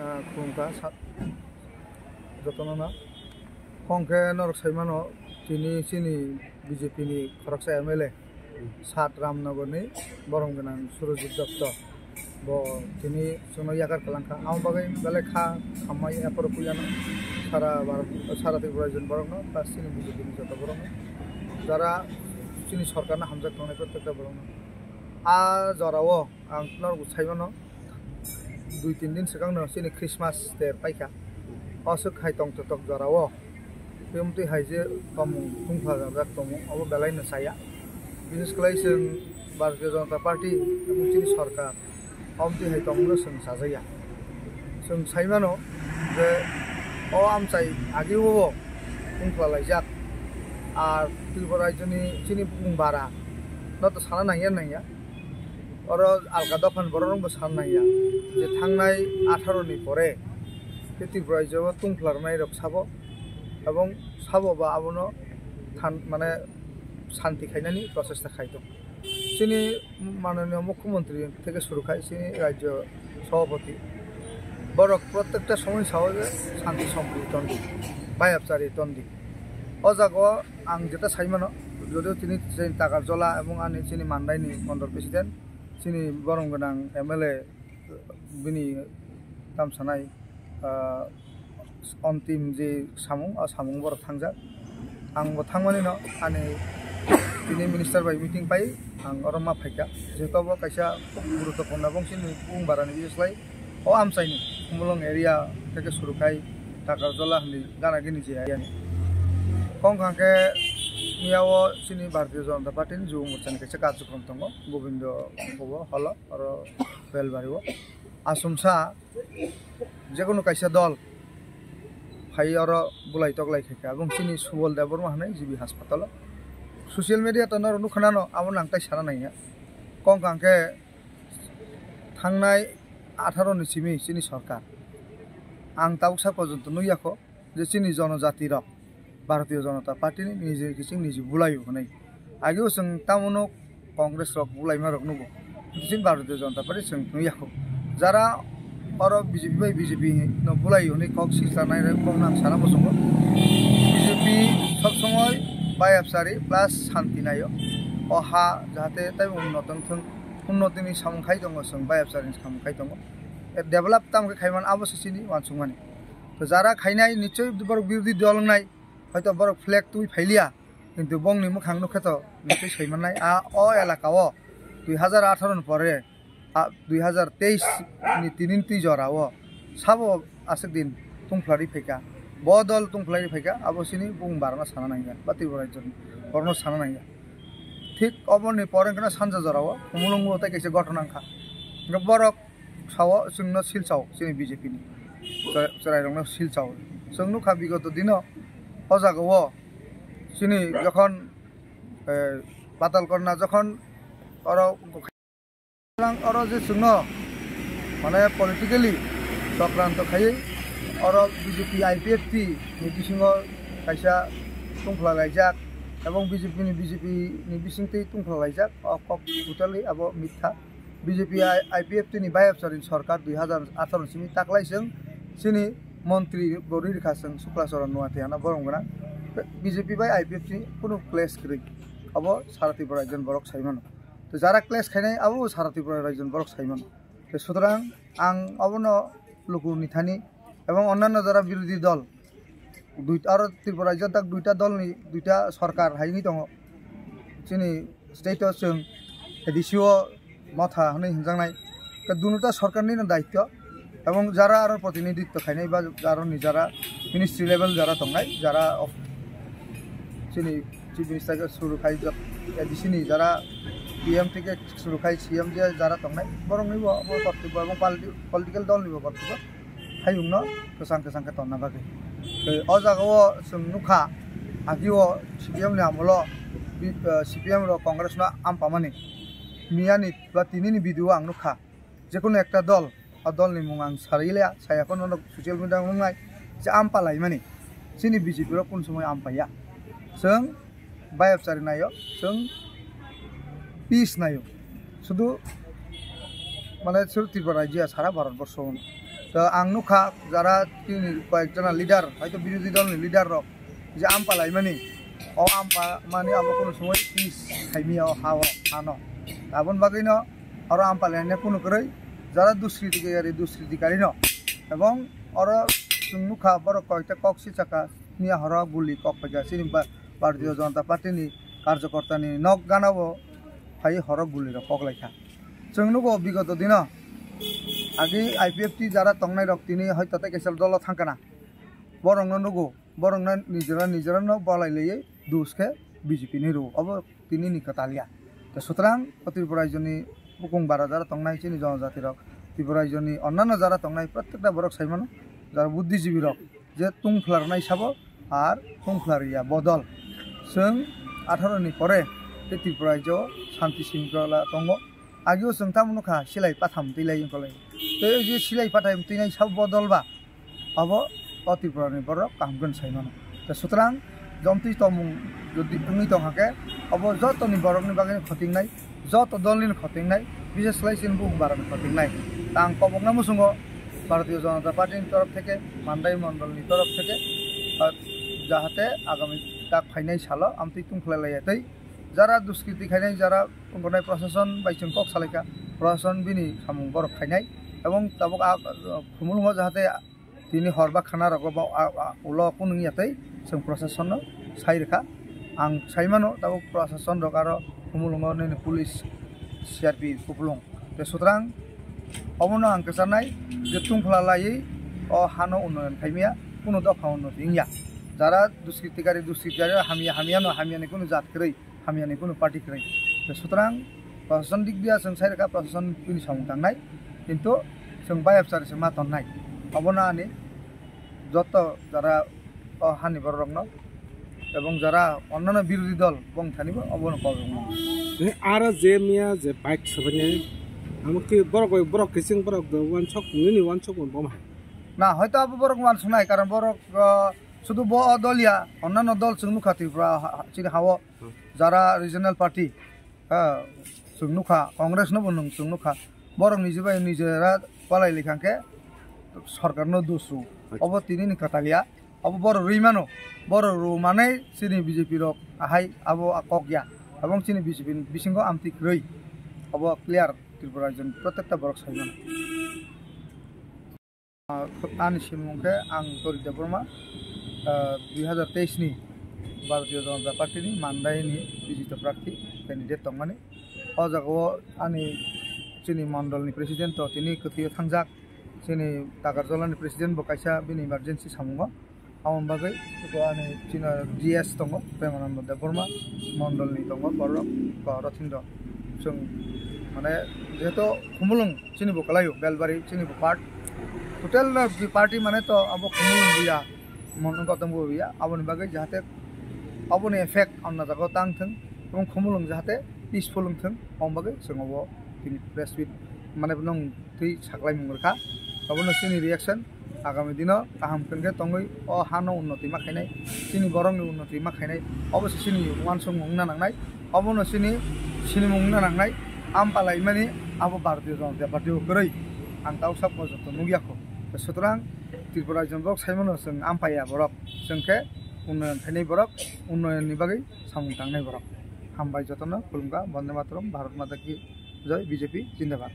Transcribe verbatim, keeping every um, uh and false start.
Ah, khulumkha sa-, jotono no. Hwnkhe norok sai mano, tini chini B J P ni khoroksa M L A, Sat Ramnagar ni borom gwnang Surojit Dotto. Bo tini chwngno yakar kwlangkha. Amo bagwi belai kha khamai aphuru puilano sara Bharat, sara Tripura rajyoni borokno, plus chini B J P ni joto borokno, jara chini sorkarno hamjak tongnai protekta borokno. A jorao ang norok sai mano, dui tin din swkangno chini Christmas ter paikha. O swk hai tongthok jorao. Tei omtwi hai je tongmung tungpha jak tongmung, obo belai no chaya. Bises khlai chwng Bharatiya Janata Party, chini sorkar, omtwi hai tongmungno chwng chajakya. Chwng sai mano je o amchai agio bo tungphla laijak. Ar Tripura rajyoni chini bukung bara no to sana nangya nangya. Oro alka dophani borok rok bo sana nangya je thangnai atharo ni pore tei Tripura rajyo o tungphla rwnai rok sabo, ebong sabo ba abono than-, mane santi khainani prochesta khai tong. Chini mananiya mukhyamantri theke suru khai chini rajyo sabhapati borok protekta somoi sao je santi sompriti tondi, bayapchari tondi. O jaga o ang jeta sai mano, jodio tini chini Takarjola ebong ani chini Mandaini mondol president, chini borom gwnang M L A bini tam sanai, ah, ontim je samung, o samung borok thangjak. Ang bo thangmani no ani tini minister bai meeting pai ang oro ma phaikha. Jehetu obo kaisa khub guruttopurno bongsi ni bung barani bislai o amchaini Khumulwng area theke suru khai Takarjola hinwi gana gini je area ni. Kong kha khe miya o chini Bharatiya Janata Party ni Jubo Morcha ni kaisa karjokrom tongo, Gobindo Bhobon hall o, oro Belbari o. Asumsa jekono kaisa dol phai oro bulai toklai khaikha, abong chini Subol Debbarma hinwi G B hospital o. Social media to norok nukha nano, abo nang tai sana nangya. Kong kha khe thangnai atharo ni simi chini sorkar ang tabuksa porjonto nukya kho je chini jonojati rok Bharatiya Janata Party ni niji kiching niji bulaio hwnwi. Ageo chwng tamo no Congress rok bulaima rok nugo. Chini Bharatiya Janata Party chwng nukya kho. Jara oro B J P bai B J P no bulaio hwnwi kok sisla nai rok kok nang sana muchungo. B J P sob somoi bayapchari plus santi naio. O ha jahate tei unnoto wngthwng, unnoti ni samung khai tongo, chwng bayapchari ni samung khai tongo. E develop tamo khe khaiman abo se chini uansukmani. To jara khainai nichoi borok birodhi dol wngnai, hoito borok flag twi phailiya, kintu bongni mwkhang nukhe to nitwi soi mannai. A o elaka o dui hazar atharo ni pore, a dui hazar teis ni tinin twi jora o sabo aswk din tungphlari phaikha, bo dol tungphlari phaikha, abo chini bung barano sana nangya, ba Tripura rajyoni borokno sana nangya. Thik oboni pore wngkheno sanja jora o Khumulwngo tei kaisa gothona wngkha. Hwnkhe borok sao chwngno silchao chini B J P ni chwrai-, chwrairokno silchao. Chwng nukha bigoto dino o jaga o chini jokhon, eh, Patalkonna jokhon oro, oro je chwngno mane politically chokranto khaiwi oro B J P I P F T ni bisingo kaisa tungphla laijak ebong B J P ni, B J P ni bisingtwi tungphla laijak o kok totally abo mitha. B J P I-, I P F T ni bayapchari sorkar dui hazar atharo simi taklai chwng chini montri bo rwi rwkha chwng Sukla Charan Noatia no borom gwnang. B J P bai I P F T ni kunu clash kwrwi, abo sara Tripura rajyoni borok sai mano. To jara clash khainai abo sara Tripura rajyoni borok sai mano. To sutrang ang abono luku ni thani ebong onnanno jara birodhi dol dui, aro Tripura rajyo tak duita dol ni duita sorkar hai wngwi tongo. Chini state o chwng A D C o motha hwnwi hwnjaknai. Khe dunuta sorkarni no daityo. Ebong jara aro protinidhitto khainai ba aro ni jara ministry level jara tongnai, jara of-, chini chief minister ke suru khai jak-, A D C ni jara P M theke suru khai C M je jara tongnai, borokni bo, bo kortobbo ebong politi-, political dol ni bo kortobbo. Hayungno kwchang kwchang khe tonna bagwi. Tei o jaga o chwng nukha, agi o C P M ni amolo bi-, eh, C P M rok Congress no ampamani. Miyani ba tinini video ang nukha, jekunu ekta dol, o dol ni mung ang sari le saya phano norok social media o nuknai je ampa laimani. Chini B J P rok kunu somoi ampaiya. Chwng bayapchari naio, chwng peace naio. Sudu Mane sur Tripura rajya sara Bharat borsho. To ang nukha jara tini koyek jona leader, hoito birodhi dol ni leader rok je ampa laimani, o ampa mani abo kono somoi peace khaimiya o ha o hano. Aboni bagwi no oro ampa lainai kunu kwrwi jara duskriti kari, duskriti kari no. Ebong oro chwng nukha borok koyekta kok sichaka, miya horo guli kok paikha chini ba-, Bharatiya Janata Party ni karjokorta ni nok gana o phai horo guli rok kok laikha. Chwng nugo bigoto dino agi I P F T jara tongnai rok tini hoito tei kaisa dolo thangkana. Borokno nugo, borokno nijera nijera no bolai laiwi dus khe B J P ni rwo. Obo tini ni kwtal ya. Tei sutrang o Tripura rajyo ni bukung bara jara tongnai chini jonojati rok, Tripura rajyo ni onnano jara tongnai prottekta borok sai mano, jara buddhijibi rok je tungphlarnai sabo ar tungphlar ya bodol. Chwng atharo ni pore tei Tripura rajyo shanti shringkhola tongo. Agio chwng tamo nukha silai patham twi lai wngkha lai. Tei o je silai patham twi nai sabo bodol ba abo o Tripura ni borok kaham khe sai mano. Tei sutrang jomtwi tongmung jodi wngwi tong hakhe abo joto ni borok ni bagwi khotingnai, joto dol ni khotingnai, bises khlai chini bukung bara ni khotingnai. Ta ang kobokna muchungo Bharatiya Janata Party ni torof theke, Mandai Mondol ni torof theke, ah, jahate agami tak phainai salo amtwi tungkhlai laiya tei jara duskriti khainai, jara wngkha nai, prosason bai chwng kok salaikha, prosason bini samung borok khainai, ebong tabuk a, khumulwngo jahate tini hor ba khana rogo bo a, a, ulo kunu wngya tei chwng prosason no sai rwkha. Ang sai mano tabuk prosason rok aro khumulwngo nini police, C R P kupulung. Tei sutrang obono ang kwcharnai je tungphla laiwi o hano unnoyon khaimya, kunu dopha unnoti wngya. Jara duskriti kari, duskriti kari hamya, hamya no hamya ni kunu jat kwrwi, hamya ni kunu party kwrwi. Tei sutrang prosason dik dia chwng sai rwkha, prosason bini samung tangnai, kintu chwng bayapchari se ma tonnai. Obono ani joto jara o hani borok rokno ebong jara onnano birodhi dol bong thani bo obono kok rwkno. Tei aro je miya je bike swbainai, amo khe borok bai borok kiching borok do wansok nini wansok bo bom hai. Na, hoito abo borok wansuknai, karon borok, ah, sudu bo o dol ya, onnano dol chwng nukha Tripura ha, ha, chini ha-o. Hmm. Jara regional party, ha, chwng nukha, Congress no bo nwng chwng nukha. Borok niji bai nijera palai likha khe sorkar no dus rw. Acha. Obo tini ni kwtal ya. Obo borok rwi mano. Borok rw manai chini B J P rok ahai abo a kok ya. Ebong chini B J P ni bisingo amtwi kwrwi. Obo clear Tripura rajyo ni prottekta borok sai mano. Ah, ani simung khe ang Torik Debbarma, ah, dui hajar teis ni Bharatiya Janata Party ni Mandai ni bijito prarthi candidate tongmani. O jaga o ani chini mondol ni president to tini kwthwi o thangjak, chini Takarjala ni president bo kaisa bini emergency samungo. Aboni bagwi eko ani chini G S tongo, Premananda Debbarma, mondol ni tongo borok, ba Rothindo. Chwng mane jehetu Khumulwng chini bo kwlaio, Belbari chini bo part. Total no bi party mane to abo Khumulwng buya, mon wngkha tongbo buya. Aboni bagwi jahate aboni effect anna jaga tang thung, tong Khumulwng jahate peaceful wng thung, aboni bagwi chwng abo tini press meet mane nwng twi saklaimung rwkha. Abono chini reaction. Agami dino kaham khe tongwi o hano unnoti ma khainai, chini borokni unnoti ma khainai, obo se chini uansukmung wngna nangnai, obono chini sinimung wngna nangnai. Ampa laimani abo Bharatiya Janata Party o kwrwi ang tau sabo joto nukya kho. Sutrang Tripura rajyoni borok saimano chwng ampaya borok, chwng khe unnoyon khainai borok, unnoyonni bagwi samung tangnai borok. Hambai jotono, khulumkha, Bonde Mataram, Bharat Mata Ki Jai, B J P Jindabad.